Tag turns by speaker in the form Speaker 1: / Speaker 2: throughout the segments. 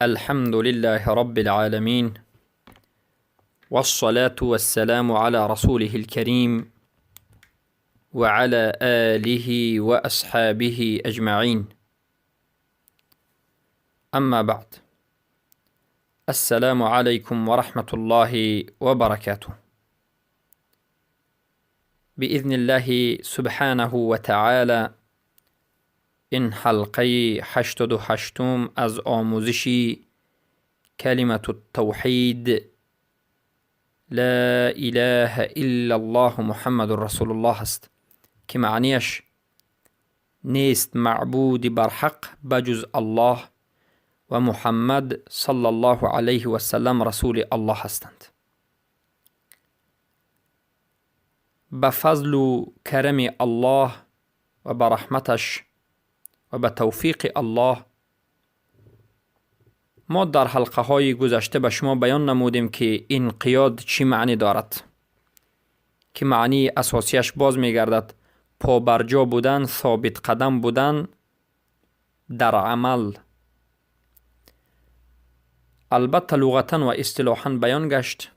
Speaker 1: الحمد لله رب العالمين، والصلاة والسلام على رسوله الكريم وعلى آله وأصحابه أجمعين. أما بعد، السلام عليكم ورحمة الله وبركاته. بإذن الله سبحانه وتعالى این حلقه 88 از آموزش کلمة التوحید لا اله الا الله محمد رسول الله است که معنیش نیست معبود برحق بجز الله و محمد صلی الله علیه و سلم رسول الله هستند. به فضل و کرم الله و به رحمتش و به توفیق الله ما در حلقه های گذشته به شما بیان نمودیم که انقیاد چی معنی دارد، که معنی اساسیش باز میگردد پابرجا بودن، ثابت قدم بودن در عمل. البته لغتا و اصطلاحا بیان گشت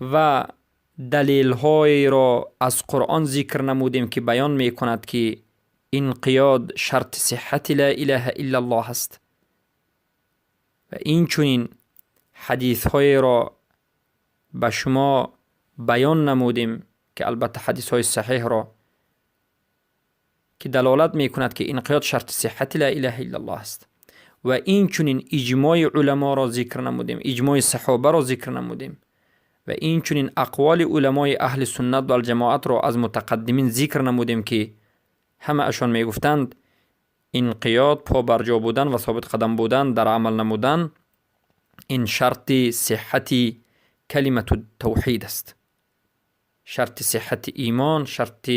Speaker 1: و دلیل های را از قرآن ذکر نمودیم که بیان میکند که انقیاد شرط صحت لا اله الا الله است و این چنین حدیث های را به شما بیان نمودیم که البته حدیث های صحیح را که دلالت میکند که انقیاد شرط صحت لا اله الا الله است و این چنین اجماع علما را ذکر نمودیم، اجماع صحابه را ذکر نمودیم و این چنین اقوال علمای اهل سنت و الجماعت را از متقدمین ذکر نمودیم که همه اشان میگفتند انقیاد، پابرجا بودن و ثابت قدم بودن در عمل نمودن، این شرط صحت کلمة التوحید است، شرط صحت ایمان، شرط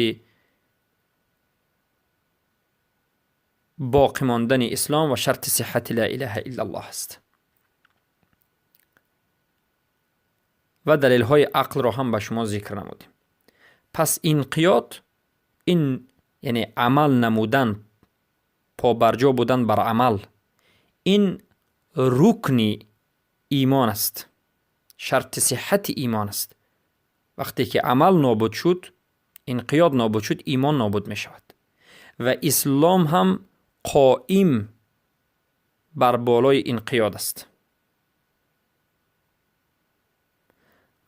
Speaker 1: باقی ماندن اسلام و شرط صحت لا اله الا الله است. و دلیل های عقل را هم به شما ذکر نمودیم. پس انقیاد این یعنی عمل نمودن، پابرجا بودن بر عمل، این رکن ایمان است، شرط صحت ایمان است. وقتی که عمل نابود شد، انقیاد نابود شد، ایمان نابود می شود و اسلام هم قائم بر بالای انقیاد است.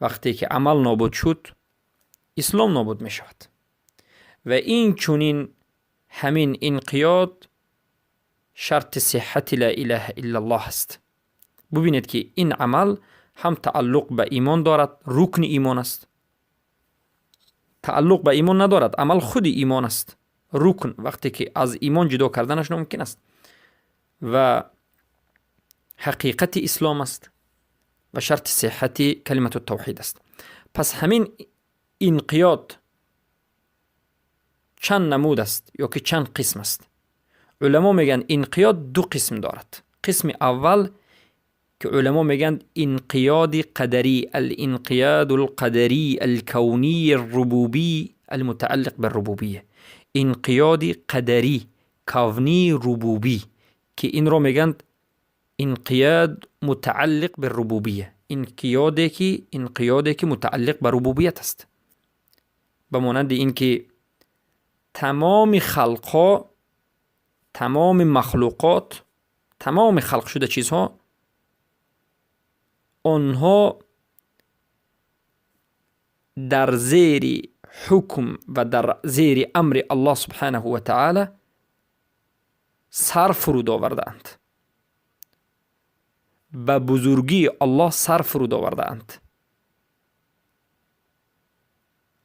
Speaker 1: وقتی که عمل نابود شد، اسلام نابود می شود و این چنین همین انقیاد شرط صحت لا اله الا الله است. ببینید که این عمل هم تعلق به ایمان دارد، رکن ایمان است، تعلق به ایمان ندارد، عمل خود ایمان است، رکن، وقتی که از ایمان جدا کردنش نممکن است و حقیقت اسلام است و شرط صحت کلمة التوحید است. پس همین انقیاد چند نمود است یا که چند قسم است. علما میگن انقیاد دو قسم دارد. قسم اول که علما میگن انقیاد قدری، الانقیاد القدری الکونی الربوبی المتعلق بالربوبیه، انقیاد قدری کونی ربوبی که این رو میگن انقیاد متعلق بالربوبیه، انقیادی که متعلق به ربوبیت است، به مانند اینکه تمام خلقها، تمام مخلوقات، تمام خلق شده چیزها، آنها در زیر حکم و در زیر امر الله سبحانه و تعالی سر فرود آوردند، به بزرگی الله سر فرود آوردند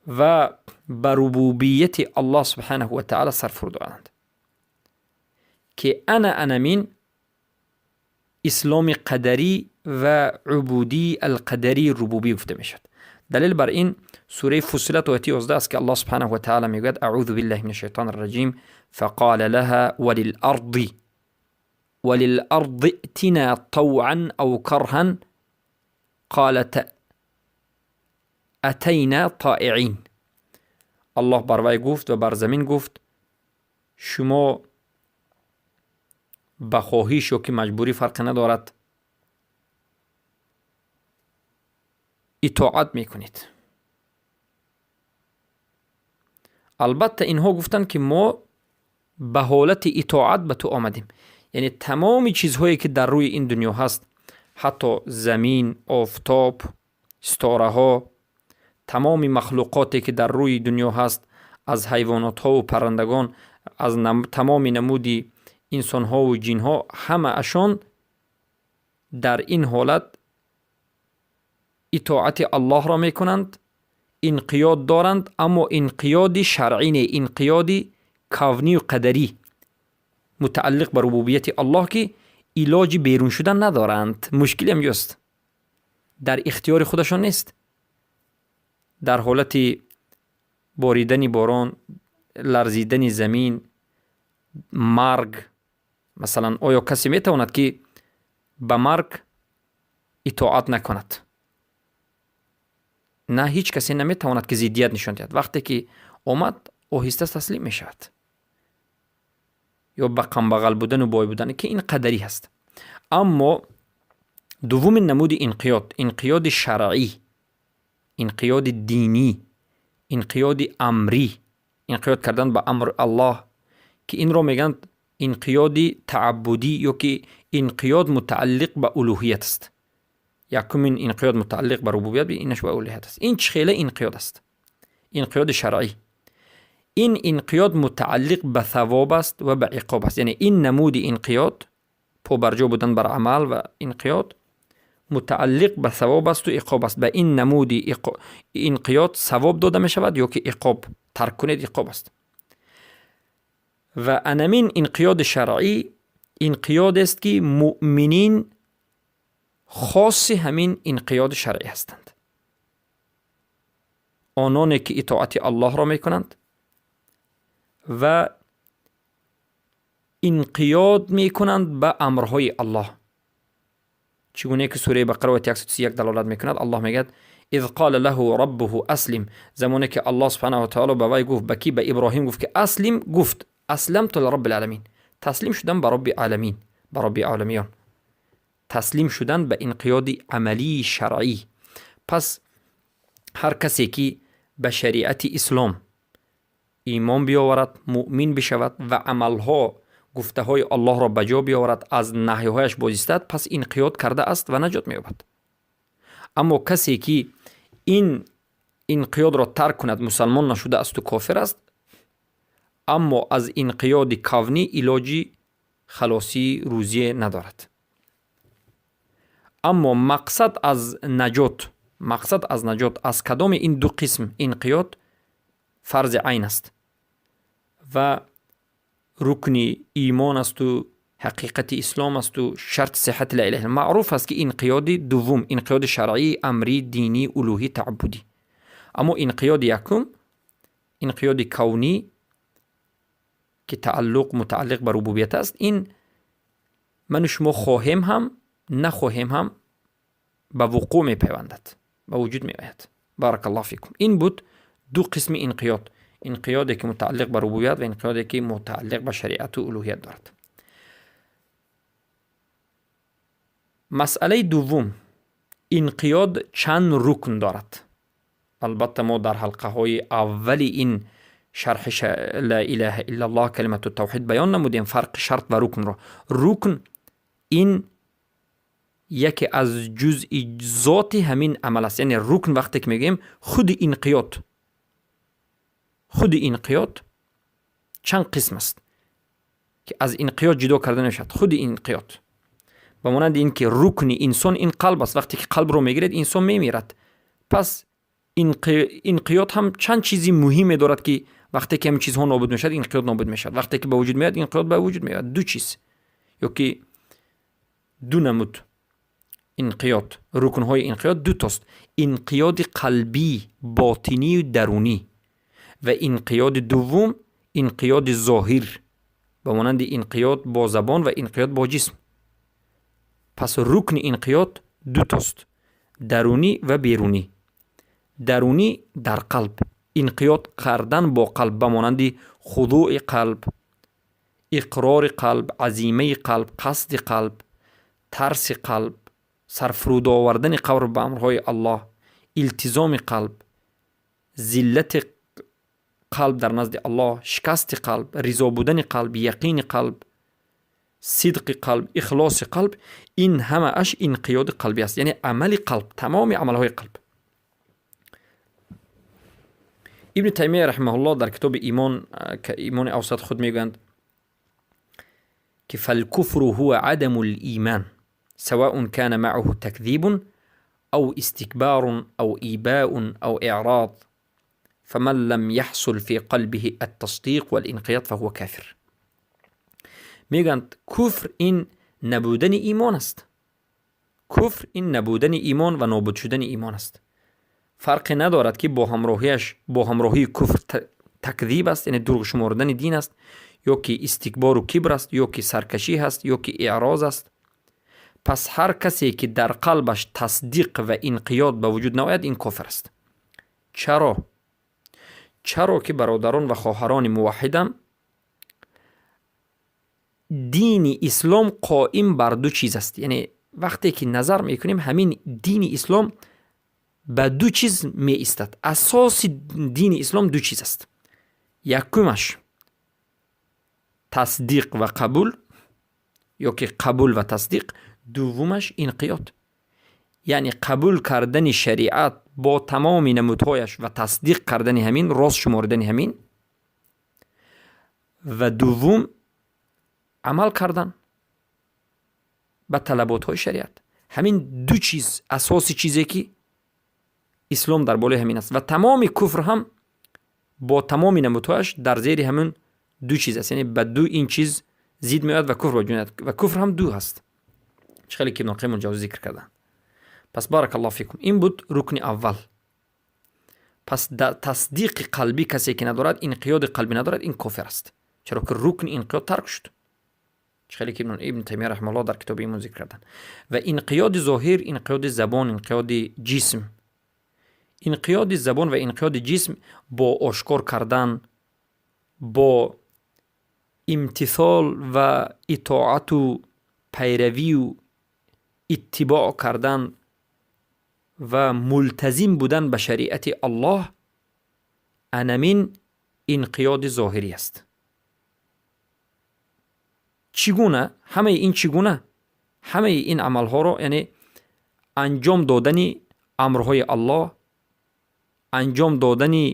Speaker 1: و به ربوبیت الله سبحانه و تعالی سر فرود آوردند که انا من اسلام قدری و عبودی القدری ربوبی گفته می شد. دلیل بر این سوره فصلت آیه 11 است که الله سبحانه و تعالی میگوید اعوذ بالله من الشیطان الرجیم فقال لها وللأرض ائتنا طوعا أو كرها قالت اتینا طائعین. الله بر وی گفت و بر زمین گفت شما به خواهش یا که مجبوری فرق ندارد اطاعت میکنید. البته اینها گفتند که ما به حالت اطاعت به تو آمدیم، یعنی تمام چیزهایی که در روی این دنیا هست، حتی زمین، آفتاب، ستاره ها، تمام مخلوقاتی که در روی دنیا هست، از حیوانات ها و پرندگان، از تمام نمودی انسان ها و جن ها، همه اشان در این حالت اطاعت الله را میکنند، انقیاد دارند، اما انقیاد شرعی نه، انقیاد کونی و قدری متعلق به ربوبیت الله که علاج بیرون شدن ندارند. مشکل اینجاست، در اختیار خودشان نیست. در حالت باریدن باران، لرزیدن زمین، مرگ مثلا، آیا کسی میتواند که به مرگ اطاعت نکند؟ نه، هیچ کسی نمیتواند که ضدیت نشان دهد. وقتی که آمد آهسته تسلیم میشود، یا به کمبغل بودن و بای بودن که این قدری هست. اما دومین نمود انقیاد، انقیاد شرعی، انقیاد دینی، انقیاد امری، انقیاد کردن به امر الله که این رو میگن انقیاد تعبدی یا که انقیاد متعلق به الوهیت است. یکمین انقیاد متعلق به ربوبیت، اینش به الوهیت است. این خیلی انقیاد است، انقیاد شرعی. این انقیاد متعلق به ثواب است و به عقاب است. یعنی این نمود انقیاد، پابرجا بودن بر عمل و انقیاد متعلق به ثواب است و عقاب است. به این نمود انقیاد ثواب داده می شود یا که عقاب، ترک کنید عقاب است. و انمین انقیاد شرعی انقیاد است که مؤمنین خاص همین انقیاد شرعی هستند، آنانی که اطاعت الله را میکنند و انقیاد میکنند به امرهای الله. چگونه که سوره بقره آیه 131 دلالت میکند، الله میگد اذ قال له ربه اسلم، زمانی که الله سبحانه و تعالی به وی گفت، به کی؟ به ابراهیم گفت که اسلم، گفت اسلمت لرب العالمین، تسلیم شدن به رب العالمین، به رب عالمیان، تسلیم شدن به انقیاد عملی شرعی. پس هر کسی که به شریعت اسلام ایمان بیاورد، مؤمن بشود و عملها، گفته های الله را به جا بیاورد، از نهیهایش بازیستد، پس انقیاد کرده است و نجات می‌یابد. اما کسی که این انقیاد را ترک کند، مسلمان نشده است و کافر است، اما از انقیاد کونی علاجی خلاصی روزی ندارد. اما مقصد از نجات، مقصد از نجات از کدام این دو قسم انقیاد فرض عین است و رکن ایمان است و حقیقت اسلام است و شرط صحت لا اله. معروف است که انقیاد دوم انقیاد شرعی، امری، دینی، الوهی، تعبدی. اما انقیاد یکم انقیاد کونی که تعلق متعلق به ربوبیت است، این من و شما خواهیم هم نخواهیم هم به وقوع می پیوندد، به وجود می آید. بارک الله فیکم. این بود دو قسم انقیاد، انقیادی که متعلق به ربوبیت و انقیادی که متعلق به شریعت و الوهیت دارد. مسئله دوم، انقیاد چند رکن دارد. البته ما در حلقه های اول این شرح لا اله الا الله کلمت التوحید بیان نمودیم فرق شرط و رکن را. رکن این یکی از جزء ذات همین عمل است. یعنی رکن وقتی که میگیم خود انقیاد، خود انقیاد چند قسم است که از انقیاد جدا کرده نمیشد. خود انقیاد به مانند اینکه رکن انسان این قلب است، وقتی که قلب رو میگیرد انسان میمیرد. پس انقیاد هم چند چیزی مهم دارد که وقتی که همین چیزها نابود میشد انقیاد نابود میشد، وقتی که به وجود میاد انقیاد به وجود میاد. دو چیز یا که دو نمود انقیاد، رکنهای انقیاد دو تاست: انقیاد قلبی باطنی و درونی و انقیاد دوم انقیاد ظاهر به مانند انقیاد با زبان و انقیاد با جسم. پس رکن انقیاد دو تاست: درونی و بیرونی. درونی در قلب، انقیاد کردن با قلب به مانند خضوع قلب، اقرار قلب، عزیمه قلب، قصد قلب، ترس قلب، سرفرود آوردن قبر به امرهای الله، التزام قلب، ذلت قلب در نزد الله، شکست قلب، رضا بودن قلب، یقین قلب، صدق قلب، اخلاص قلب، این همه اش انقیاد قلبی است، یعنی عمل قلب، تمام عملهای قلب. ابن تیمیه رحمه الله در کتاب ایمان که ایمان اوسط خود میگویند که فالکفر هو عدم الایمان سواء كان معه تكذيب أو استكبار أو إيباء أو إعراض فمن لم يحصل في قلبه التصديق والانقياد فهو كافر. میگند کفر این نبودن ایمان است. کفر این نبودن ایمان و نابود شدن ایمان است. فرقی ندارد که با همراهی کفر تکذیب است، یعنی دروغ شمردن دین است، یا که استکبار و کبر است، یا که سرکشی هست، یا که اعراض است. پس هر کسی که در قلبش تصدیق و انقیاد به وجود نآید این کافر است. چرا؟ چرا که برادران و خواهران موحدم، دین اسلام قائم بر دو چیز است. یعنی وقتی که نظر میکنیم همین دین اسلام به دو چیز می ایستد. اساس دین اسلام دو چیز است. یکمش تصدیق و قبول، یا که قبول و تصدیق. دومش انقیاد، یعنی قبول کردن شریعت با تمام نمودهایش و تصدیق کردن همین، راست شمردن همین. و دوم عمل کردن به طلبات های شریعت. همین دو چیز اساس چیزی که اسلام در بالای همین است و تمام کفر هم با تمام نمودهایش در زیر همین دو چیز است، یعنی به دو این چیز زید میاد و کفر وجود و کفر هم دو هست، خیلی که ابن قیم الجوزی ذکر کردن. پس بارک الله فیکم، این بود رکن اول. پس تصدیق قلبی کسی که ندارد، انقیاد قلبی ندارد، این کافر است، چرا که رکن انقیاد ترک شد، خیلی که ابن تیمیه رحمه الله در کتاب ایمان ذکر کردن. و انقیاد ظاهر، انقیاد زبان، انقیاد جسم. انقیاد زبان و انقیاد جسم با آشکار کردن، با امتثال و اطاعت و پیروی و اتباع کردن و ملتزم بودن به شریعت الله، انمین انقیاد ظاهری است. چگونه؟ همه این چگونه؟ همه این عملها رو، یعنی انجام دادن امرهای الله، انجام دادن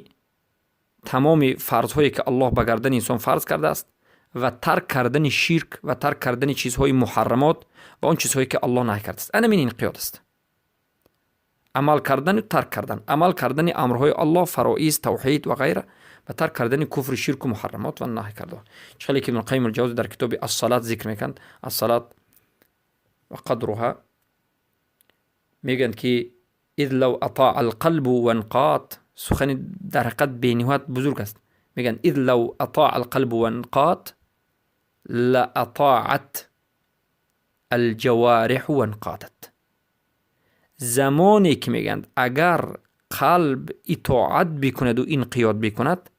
Speaker 1: تمام فرضهایی که الله به گردن انسان فرض کرده است و ترک کردن شرک و ترک کردن چیزهای محرمات و آن چیزهایی که الله نهی کرده است. انمین انقیاد است. عمل کردن و ترک کردن، عمل کردن امرهای الله، فرائض، توحید و غیره، و ترک کردن کفر، شرک و محرمات و نهی کرده. چخلی که ابن قیم الجوزی در کتاب الصلاة ذکر میکند، الصلاة و قدرها، میگن که اذ لو اطاع القلب وانقاد، سخن در حقیقت بی‌نهایت بزرگ است. میگن اذ لو اطاع القلب وانقاد لأطاعت الجوارح وانقادت. زمانی که میگن اگر قلب اطاعت بکند و انقیاد بکند،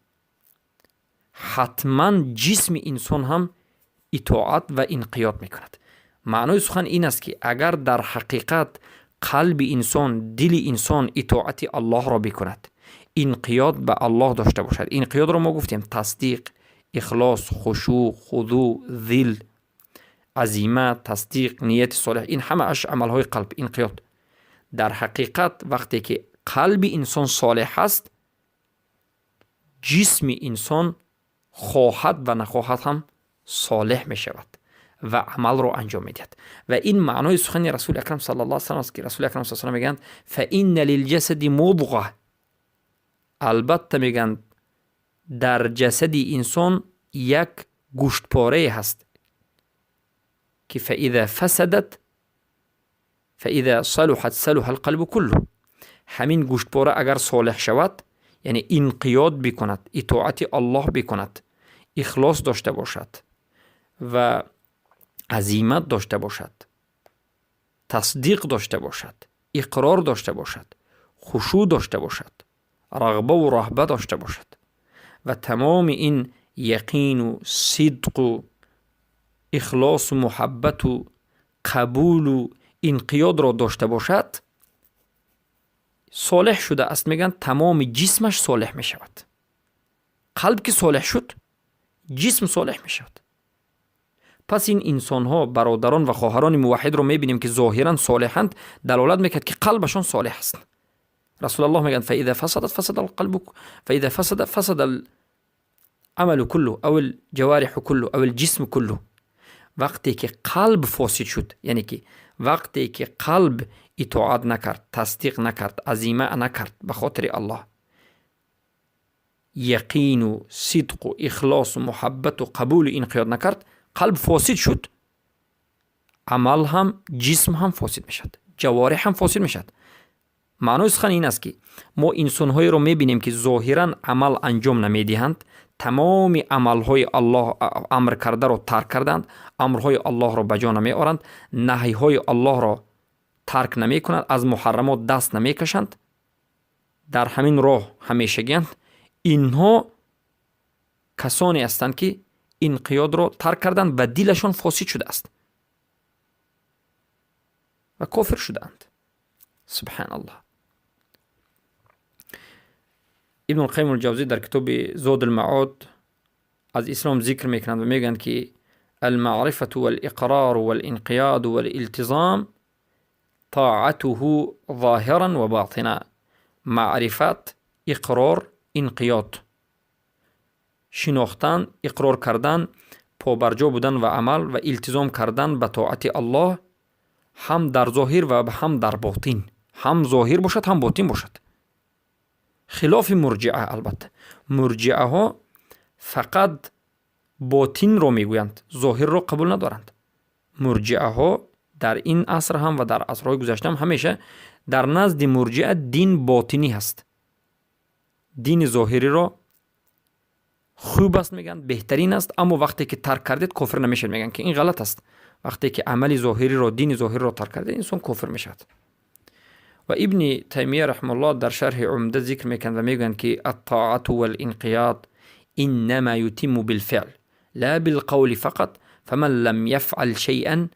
Speaker 1: حتما جسم انسان هم اطاعت و انقیاد میکند. معنای سخن این است که اگر در حقیقت قلب انسان، دل انسان اطاعت الله را بکند، انقیاد به الله داشته باشد. انقیاد را ما گفتیم تصدیق، اخلاص، خشوع، خضوع، ذل، عزیمت، تصدیق، نیت صالح، این همه اش عملهای قلب، انقیاد. در حقیقت وقتی که قلب انسان صالح است، جسم انسان خواهد و نخواهد هم صالح می شود و عمل رو انجام میدهد. و این معنای سخن رسول اکرم صلی الله علیه و سلم است که رسول اکرم صلی الله علیه و سلم میگن فان للجسد مضغه. البته میگن در جسد انسان یک گوشت پاره هست که فاذا فسدت فاذا صلحت صلح القلب كله. همین گوشت پاره اگر صالح شود، یعنی انقیاد بکند، اطاعت الله بکند، اخلاص داشته باشد و عزیمت داشته باشد، تصدیق داشته باشد، اقرار داشته باشد، خشوع داشته باشد، رغبه و رهبه داشته باشد و تمام این یقین و صدق و اخلاص و محبت و قبول و انقیاد را داشته باشد، صالح شده است. میگن تمام جسمش صالح میشود. قلب که صالح شد، جسم صالح میشود. پس این انسان ها، برادران و خواهران موحد رو میبینیم که ظاهرا صالحند، دلالت میکرد که قلبشان صالح است. رسول الله میگن فاذا فسدت فسد القلب، فاذا فسد فسد العمل كله او الجوارح كله او الجسم كله. وقتی که قلب فاسد شد، یعنی که وقتی که قلب اطاعت نکرد، تصدیق نکرد، عزیمه نکرد به خاطر الله، یقین و صدق و اخلاص و محبت و قبول و انقیاد نکرد، قلب فاسد شد، عمل هم جسم هم فاسد میشد، جوارح هم فاسد میشد. معنای سخن این است که ما انسانهایی رو میبینیم که ظاهرا عمل انجام نمیدهند، تمام عملهای الله امر کرده رو ترک کردند، امرهای الله را به جا نمی آورند، نهیهای الله را ترک نمی کنند، از محرمات دست نمی کشند، در همین راه همیشگیند. اینها کسانی هستند که انقیاد را ترک کردند و دلشان فاسد شده است و کافر شدند. سبحان الله. ابن القیم الجوزی در کتاب زاد المعاد از اسلام ذکر میکنند و میگند که المعرفة والإقرار والانقياد والالتزام طاعته ظاهرا و باطنا. معرفت، اقرار، انقیاد، شناختن، اقرار کردن، پابرجا بودن و عمل و التزام کردن به طاعت الله، هم در ظاهر و هم در باطن، هم ظاهر باشد هم باطن باشد. خلاف مرجعه، البته مرجعه ها فقط باطن رو میگویند، ظاهر رو قبول ندارند. مرجعه ها در این عصر هم و در عصرهای گذشته هم همیشه در نزد مرجعه دین باطنی هست. دین ظاهری را خوب است میگن، بهترین است، اما وقتی که ترک کردید کافر نمیشید، میگن که این غلط است. وقتی که عمل ظاهری را، دین ظاهری را ترک کردید، انسان کافر میشود. و ابن تیمیه رحمه الله در شرح عمده ذکر میکنند و میگن که الطاعة والانقیاد انما يتم بالفعل لا بالقول فقط، فمن لم يفعل شيئا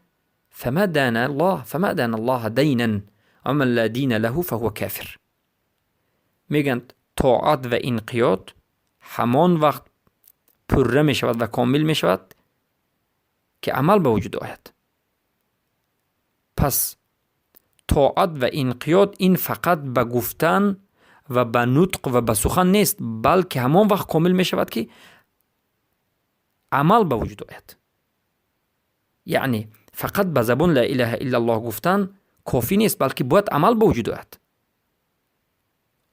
Speaker 1: فما دان الله فما دان الله دينا ومن لا دين له فهو كافر. میگن طاعت و انقیاد همان وقت پره می شود و کامل می شود که عمل به وجود آید. پس طاعت و انقیاد این فقط به گفتن و به نطق و به سخن نیست، بلکه همان وقت کامل می شود که عمل به وجود آید. یعنی فقط به زبان لا اله الا الله گفتن کافی نیست، بلکه باید عمل به وجود آید.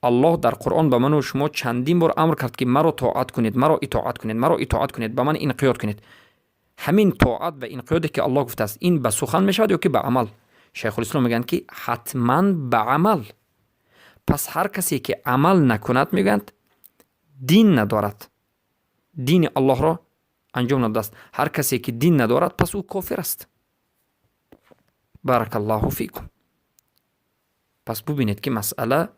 Speaker 1: الله در قرآن به من و شما چندین بار امر کرد که مرا طاعت کنید، مرا اطاعت کنید، مرا اطاعت کنید، به من انقیاد کنید. همین طاعت و انقیادی که الله گفته است، این به سخن می شود یا که به عمل؟ شیخ الاسلام میگن که حتما به عمل. پس هر کسی که عمل نکند، میگند دین ندارد، دین الله را انجام نداده است. هر کسی که دین ندارد پس او کافر است. بارک الله فیکم. پس ببینید که مسئله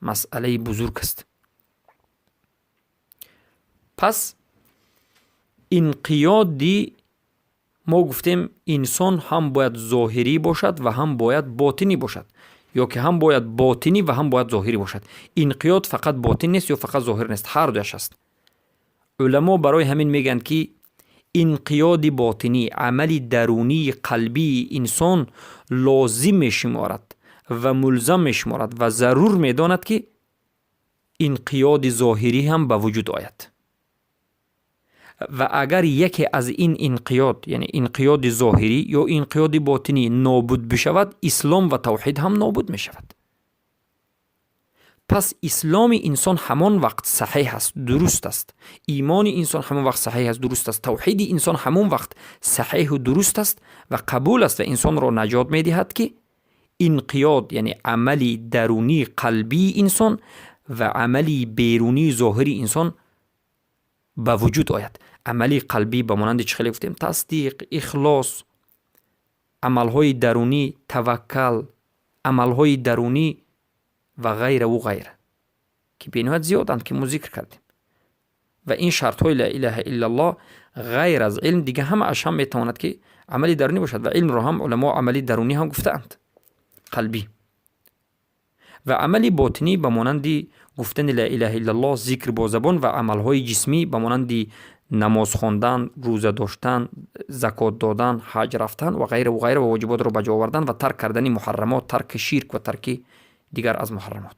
Speaker 1: مسئله بزرگ است. پس انقیادی ما گفتیم انسان هم باید ظاهری باشد و هم باید باطنی باشد، یا که هم باید باطنی و هم باید ظاهری باشد. انقیاد فقط باطن نیست یا فقط ظاهر نیست، هر دویش است. علما برای همین میگن که انقیاد باطنی، عمل درونی قلبی انسان لازم میشمارد و ملزم میشمارد و ضرور میداند که انقیاد ظاهری هم به وجود آید. و اگر یکی از این انقیاد، یعنی انقیاد ظاهری یا انقیاد باطنی نابود بشود، اسلام و توحید هم نابود می شود. پس اسلام انسان همان وقت صحیح است، درست است، ایمان انسان همان وقت صحیح است، درست است، توحید انسان همان وقت صحیح و درست است و قبول است و انسان را نجات می دهد که انقیاد، یعنی عمل درونی قلبی انسان و عمل بیرونی ظاهری انسان به وجود آید. عملی قلبی به مانند چه خیلی گفتیم، تصدیق، اخلاص، عملهای درونی، توکل، عملهای درونی و غیره و غیره که بینهایت زیادند که ما ذکر کردیم. و این شرط های لا اله الا الله غیر از علم دیگه همه اش هم میتواند که عملی درونی باشد و علم را هم علما عملی درونی هم گفتند، قلبی. و عملی باطنی به مانند گفتن لا اله الا الله، ذکر با زبان و عملهای جسمی به مانند نماز خواندن، روزه داشتن، زکات دادن، حج رفتن و غیره و غیره و واجبات را بجا آوردن و ترک کردن محرمات، ترک شرک و ترک دیگر از محرمات.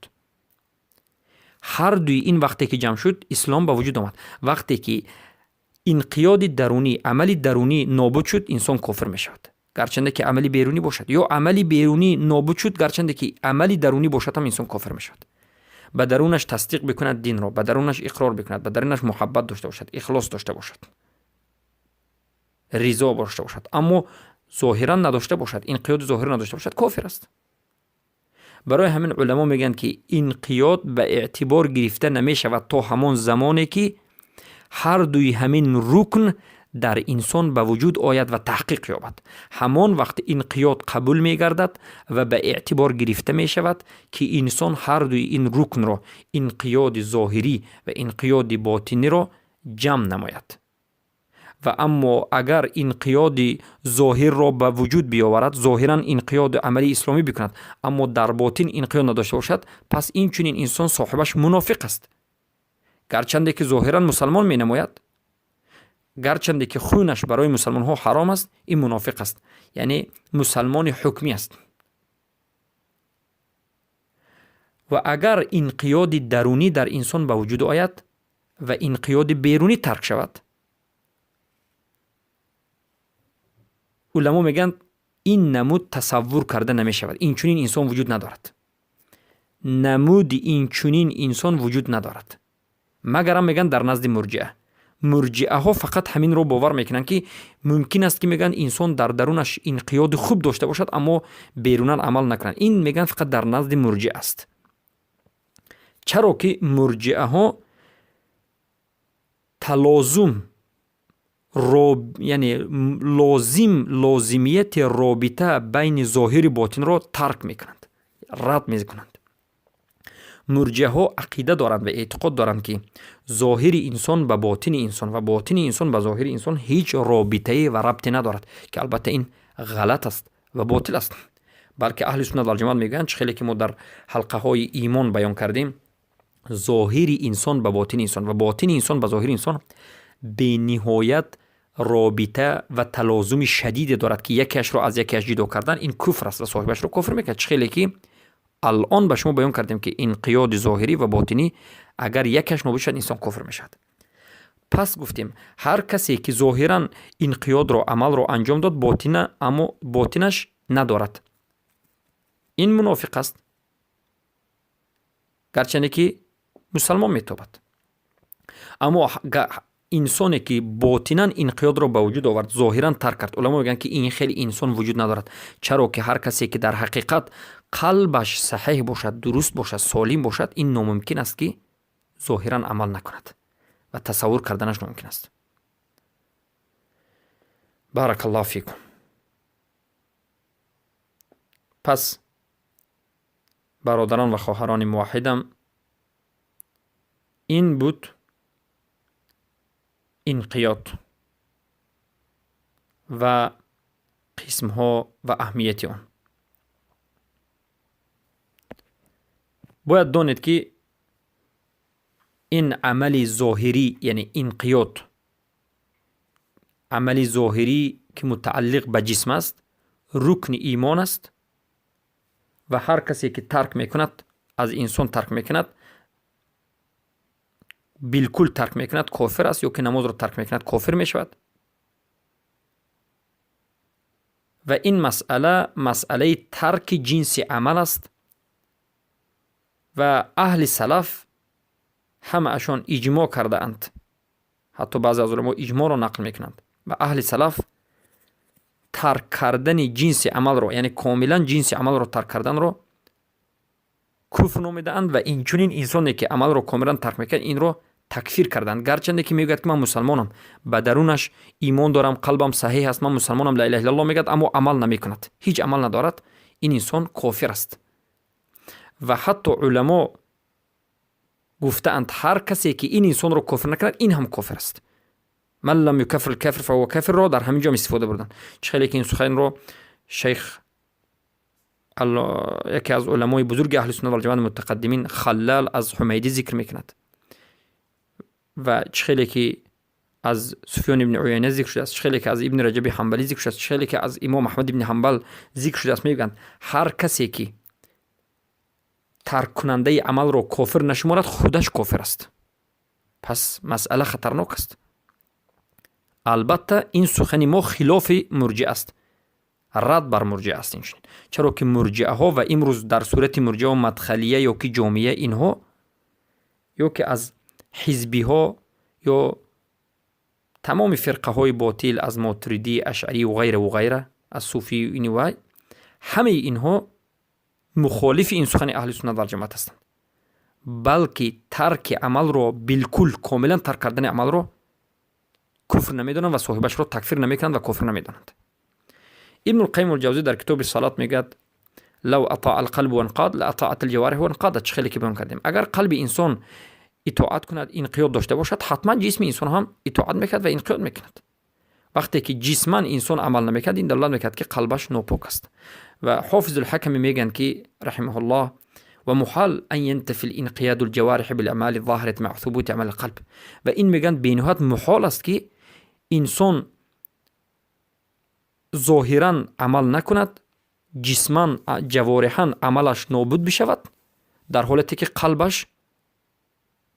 Speaker 1: هر دوی این وقتی که جمع شد اسلام به وجود آمد. وقتی که انقیاد درونی، عمل درونی نابود شد، انسان کافر می شود، گرچنده که عملی بیرونی باشد، یا عملی بیرونی نابود شد، گرچنده که عملی درونی باشد هم انسان کافر می شود. به درونش تصدیق بکند دین را، به درونش اقرار بکند، به درونش محبت داشته باشد، اخلاص داشته باشد، رضا داشته باشد، اما ظاهرا نداشته باشد، انقیاد ظاهری نداشته باشد، کافر است. برای همین علما میگن که انقیاد به اعتبار گرفته نمیشود تا همان زمانی که هر دوی همین رکن در انسان به وجود آید و تحقیق یابد. همان وقت انقیاد قبول میگردد و به اعتبار گرفته میشود که انسان هر دوی این رکن را، انقیاد ظاهری و انقیاد باطنی را جمع نماید. و اما اگر انقیاد ظاهر را به وجود بیاورد، ظاهرا انقیاد عملی اسلامی بکند، اما در باطن انقیاد نداشته باشد، پس این چنین انسان صاحبش منافق است. گرچنده که ظاهرا مسلمان می نماید، گرچنده که خونش برای مسلمان ها حرام است، این منافق است، یعنی مسلمان حکمی است. و اگر انقیاد درونی در انسان به وجود آید و انقیاد بیرونی ترک شود، علما میگن این نمود تصور کرده نمی شود، این چنین انسان وجود ندارد، نمود این چنین انسان وجود ندارد. مگرم میگن در نزد مرجئه، مرجئه ها فقط همین رو باور میکنن که ممکن است که میگن انسان در درونش انقیاد خوب داشته باشد اما بیروناً عمل نکنند. این میگن فقط در نزد مرجئه است. چرا که مرجئه ها تلازم یعنی لازمیت رابطه بین ظاهر و باطن را ترک میکنند، رد میکنند. مرجئه ها عقیده دارند و اعتقاد دارند که ظاهر انسان به باطن انسان و باطن انسان به ظاهر انسان هیچ رابطه و ربطی ندارد، که البته این غلط است و باطل است. بلکه اهل سنت و جماعت میگویند، خیلی که ما در حلقه های ایمان بیان کردیم، ظاهر انسان به باطن انسان و باطن انسان به ظاهر انسان به نهایت رابطه و تلازم شدید دارد که یکیش را از یکیش جدا کردن این کفر است و صاحبش را کفر میکند. خیلی که الان به شما بیان کردیم که انقیاد ظاهری و باطنی اگر یکش نباشد انسان کفر میشد. پس گفتیم هر کسی که ظاهرا انقیاد را، عمل را انجام داد، باطنه اما باطنش ندارد، این منافق است، گرچنده که مسلمان میتابد. اما انسانی که باطنا انقیاد را به وجود آورد، ظاهرا ترک کرد، علما میگن که این خیلی انسان وجود ندارد. چرا که هر کسی که در حقیقت قلبش صحیح باشد، درست باشد، سالم باشد، این ناممکن است که ظاهرا عمل نکند و تصور کردنش ناممکن است. بارک الله فیکم. پس برادران و خواهران موحدم، این بود انقیاد و قسم ها و اهمیت آن. باید دانید که این عمل ظاهری، یعنی انقیاد، عمل ظاهری که متعلق به جسم است، رکن ایمان است و هر کسی که ترک میکند، از انسان ترک میکند، بالکل ترک میکند، کافر است، یا که نماز را ترک میکند کافر میشود. و این مسئله، مسئله ترک جنس عمل است و اهل سلف همه اشان اجماع کرده اند، حتی بعضی از علما اجماع را نقل میکنند و اهل سلف ترک کردن جنس عمل را، یعنی کاملا جنس عمل را ترک کردن را کفر نامیده‌اند و این چنین انسانی که عمل را کاملا ترک میکند این را تکفیر کردند. گرچنده که میگوید که من مسلمانم، به درونش ایمان دارم، قلبم صحیح است، من مسلمانم، لا اله الا الله میگوید، اما عمل نمیکند، هیچ عمل ندارد، این انسان کافر است. و حتی علما گفتند هر کسی که این انسان را کافر نکند این هم کافر است. من لم یکفر الکافر فهو کافر را در همین جا استفاده بردن. چه خیلی که این سخن رو شیخ یکی از علمای بزرگ اهل سنت و جماعت متقدمین خلال از حمیدی ذکر میکند و چه خیلی که از سفیان ابن عیینه ذکر شده است، چه خیلی که از ابن رجب حنبلی ذکر شده است، چه خیلی که از امام احمد ابن حنبل ذکر شده است، میگن هر کسی که ترک کننده عمل رو کافر نشمارد خودش کافر است. پس مسئله خطرناک است. البته این سخن ما خلاف مرجئه است، رد بر مرجئه است. این چرا که مرجئه ها و امروز در صورت مرجئه و مدخلیه یا که جامعه اینها یا که از حزبی ها یا تمام فرقه های باطل از ماتریدی، اشعری و غیره و غیره، از صوفی و اینوای، همه اینها مخالف این سخن اهل سنت و جماعت هستند، بلکه ترک عمل رو بالکل کاملا ترک کردن عمل رو کفر نمیدونند و صاحبش رو تکفیر نمیکنند و کفر نمیدونند. ابن القیم الجوزی در کتاب صلات میگه لو اطاع القلب وانقاد لاطاعت الجوارح وانقادت. چه خیلی که بیان کردیم، اگر قلب انسان اطاعت کند، انقیاد داشته باشد، حتما جسم انسان هم اطاعت میکرد و انقیاد میکند. وقتی که جسما انسان عمل نمیکرد، این دلالت میکرد که قلبش ناپاک است. و حافظ الحکم میگن که رحمه الله و محال ان ينتفي الانقياد الجوارح بالاعمال الظاهره مع ثبوت عمل القلب. و این میگن بینهایت محال است که انسان ظاهرا عمل نکند، جسما جوارحا عملش نابود بشود، در حالتی که قلبش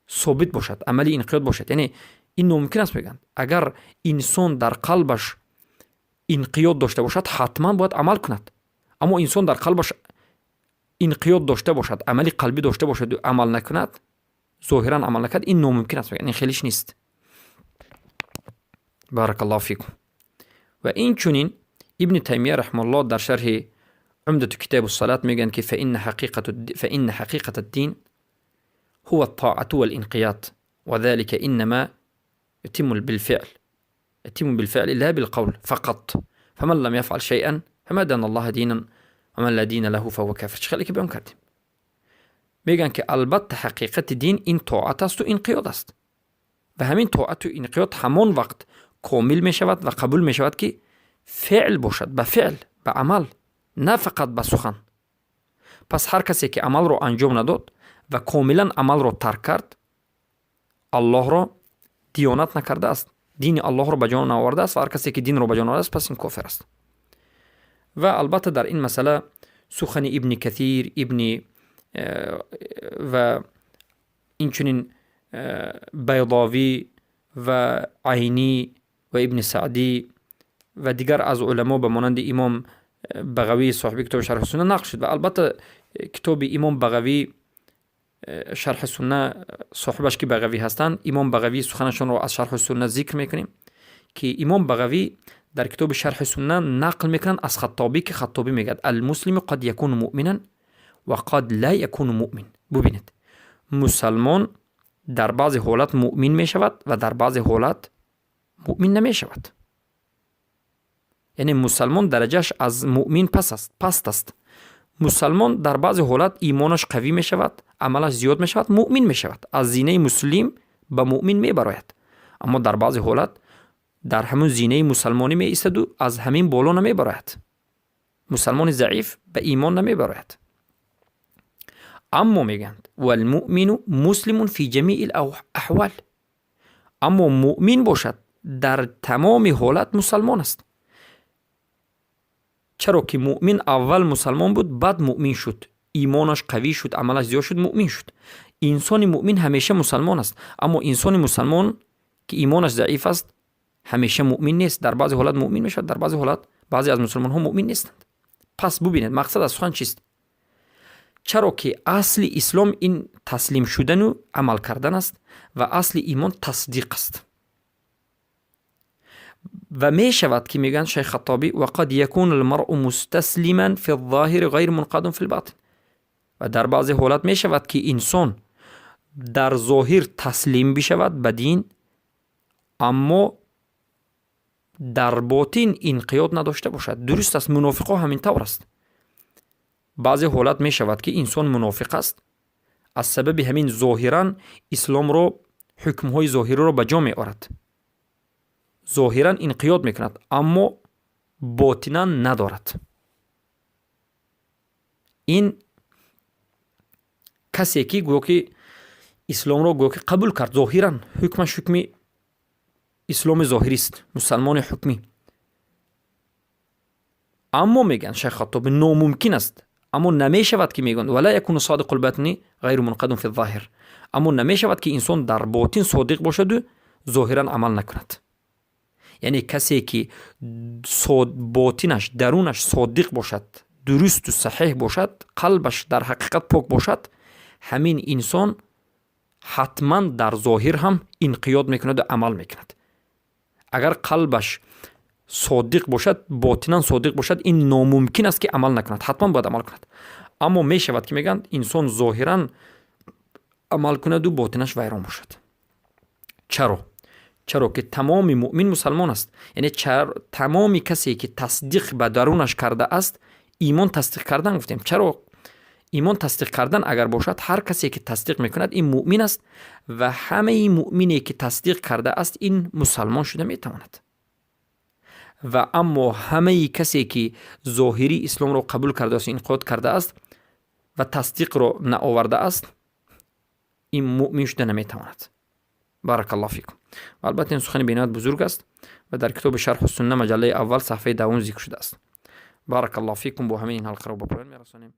Speaker 1: ثابت باشد، عملی انقیاد باشد. یعنی این ناممکن است. میگن اگر انسان در قلبش انقیاد داشته باشد حتما باید عمل کند، اما انسان در قلبش انقیاد داشته باشد، عملی قلبی داشته باشد و عمل نکند، ظاهرا عمل نکند، این ناممکن است. میگن این خیلیش نیست. بارک الله فیکم. و این چنین ابن تیمیه رحمه الله در شرح عمدة کتاب الصلاة میگن که فإن حقیقة الدین هو الطاعة والانقياد وذلك إنما يتم بالفعل لا بالقول فقط، فمن لم يفعل شيئا فما دان الله دينا ومن لا دين له فهو كافر. چه خیلی که بیان کردیم، میگن که البته حقیقت دین این طاعت است و انقیاد است و همین طاعت و انقیاد همان وقت کامل میشود و قبول میشود که فعل باشد، به فعل، به عمل، نه فقط به سخن. پس هر کسی که عمل رو انجام نداد و کاملا عمل رو ترک کرد، الله را دیانت نکرده است، دین الله رو به جان آورده است و هر کسی که دین رو به جان آورده است پس این کافر است. و البته در این مسئله سخن ابن کثیر، ابن و اینچنین بیضاوی و عینی و ابن سعدی و دیگر از علما به مانند امام بغوی صاحب کتاب شرح سنه نقل شد. و البته کتاب امام بغوی شرح سنه صاحبش که بغوی هستند، امام بغوی سخنشان رو از شرح سنه ذکر میکنیم که امام بغوی در کتاب شرح سنه نقل میکنن از خطابی که خطابی میگه المسلم قد یکون مؤمنا و قد لا یکون مؤمن. ببینید، مسلمان در بعضی حالت مؤمن میشود و در بعضی حالت مؤمن نمیشود. یعنی مسلمان درجهش از مؤمن پست است. مسلمان در بعضی حالت ایمانش قوی می شود، عملش زیاد می شود، مؤمن می شود، از زینه مسلم به مؤمن می براید. اما در بعضی حالت در همون زینه مسلمانی می ایستد و از همین بالا نمی براید. مسلمان ضعیف به ایمان نمی براید. اما میگند والمؤمن مسلم فی جمیع الاحوال، اما مؤمن باشد در تمام حالت مسلمان است. چرا که مؤمن اول مسلمان بود، بعد مؤمن شد، ایمانش قوی شد، عملش زیاد شد، مؤمن شد. انسان مؤمن همیشه مسلمان است، اما انسان مسلمان که ایمانش ضعیف است همیشه مؤمن نیست. در بعضی حالت مؤمن میشد، در بعضی حالت بعضی از مسلمان ها مؤمن نیستند. پس ببینید مقصد از سخن چیست؟ چرا که اصل اسلام این تسلیم شدن و عمل کردن است و اصل ایمان تصدیق است. و می شود که میگن شیخ خطابی و قد یکون المرء مستسلما فی الظاهر غیر منقاد فی الباطن. و در بعضی حالت می شود که انسان در ظاهر تسلیم بشود به دین، اما در باطن انقیاد نداشته باشد. درست است، منافقا همین طور است. بعضی حالت می شود که انسان منافق است، از سبب همین ظاهرا اسلام رو، حکمهای ظاهری رو به جا می آورد، ظاهرا انقیاد میکند اما باطنا ندارد. این کسی که گویا که اسلام را گویا که قبول کرد ظاهرا حکمش حکمی اسلام ظاهری است، مسلمان حکمی، اما میگن شیخ خطابی ناممکن است، اما نمیشود که میگن ولا یکون صادق الباطن غیر منقد فی الظاهر، اما نمیشود که انسان در باطن صادق باشد و ظاهرا عمل نکند. یعنی کسی که باطنش درونش صادق باشد، درست و صحیح باشد، قلبش در حقیقت پاک باشد، همین انسان حتما در ظاهر هم انقیاد میکند و عمل میکند. اگر قلبش صادق باشد، باطنا صادق باشد، این ناممکن است که عمل نکند، حتما باید عمل کند. اما میشود که میگن انسان ظاهرا عمل کند و باطنش ویران باشد. چرا؟ چرا که تمام مؤمن مسلمان است. یعنی تمام کسی که تصدیق به درونش کرده است، ایمان تصدیق کردن گفتیم. چرا ایمان تصدیق کردن اگر باشد، هر کسی که تصدیق میکند این مؤمن است و همه مؤمنی که تصدیق کرده است این مسلمان شده میتواند. و اما همه کسی که ظاهری اسلام را قبول کرده است، انقیاد کرده است و تصدیق را نآورده است، این مؤمن شده نمیتواند. بارک الله فیکم. و البته این سخن بینایت بزرگ است و در کتاب شرح السنه مجله اول صفحه 10 ذکر شده است. بارک الله فیکم. با همین این حلقه را به پایان میرسانیم.